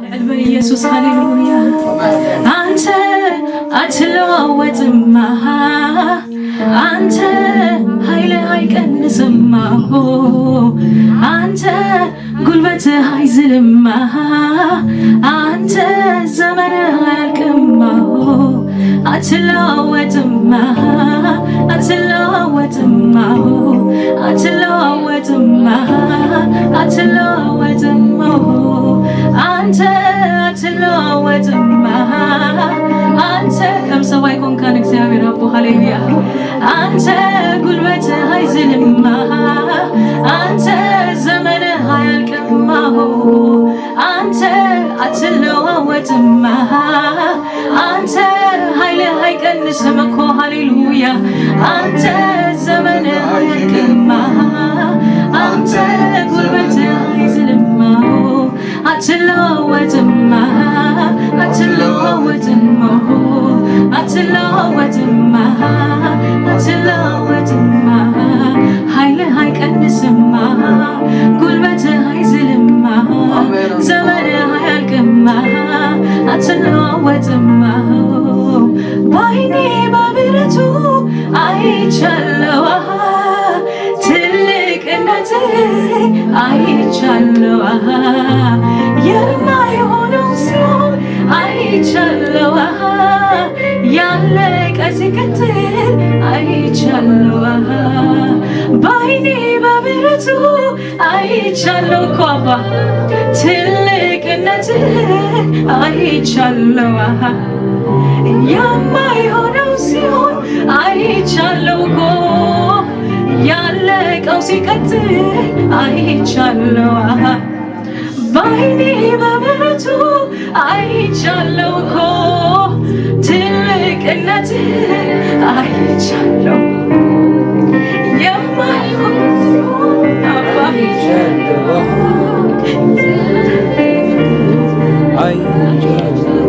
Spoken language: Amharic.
በኢየሱስ ሃሌሉያ። አንተ አትለዋወጥም፣ አንተ ኃይልህ አይቀንስም፣ አንተ ጉልበትህ አይዝልም፣ አንተ ዘመንህ አያልቅም። አትለዋወጥም፣ አትለዋወጥም፣ አትለዋወጥም፣ አትለዋወጥም፣ አንተ አትለዋወጥም። አንተ ከም ሰብ ኣይኮንካን እግዚአብሔር ኣቦ፣ ሃሌሉያ። አንተ ጉልበትህ አይዝልም፣ አንተ ዘመንህ አያልቅም፣ አንተ አትለዋወጥም፣ አንተ ኃይልህ አይቀንስም እኮ፣ ሃሌሉያ። አንተ ዘመንህ አያልቅም፣ አንተ ጉልበትህ አይዝልም፣ አትለዋወጥም፣ አትለዋወጥም፣ አትለዋወጥም፣ አትለዋወጥም። ኃይልህ አይቀንስም፣ ጉልበትህ አይዝልም፣ ዘመንህ አያልቅም፣ አትለዋወጥም። በዓይኔ በብረቱ አይቻለው፣ ትልቅነትህ አይቻለው፣ የማይሆነው ሲሆን አይቻለው፣ ያለቀ ሲቀጥል አይቻለው። በዓይኔ በብረቱ አይቻለው እኮ አባ፣ ትልቅነትህ አይቻለው፣ የማይሆነው ሲሆን አይቻለው እኮ፣ ያለቀው ሲቀጥል አይቻለው። በዓይኔ በብረቱ አይቻለው እኮ፣ ትልቅነትህ አይቻለው፣ የማይሆን አባ። አይቻለሁ።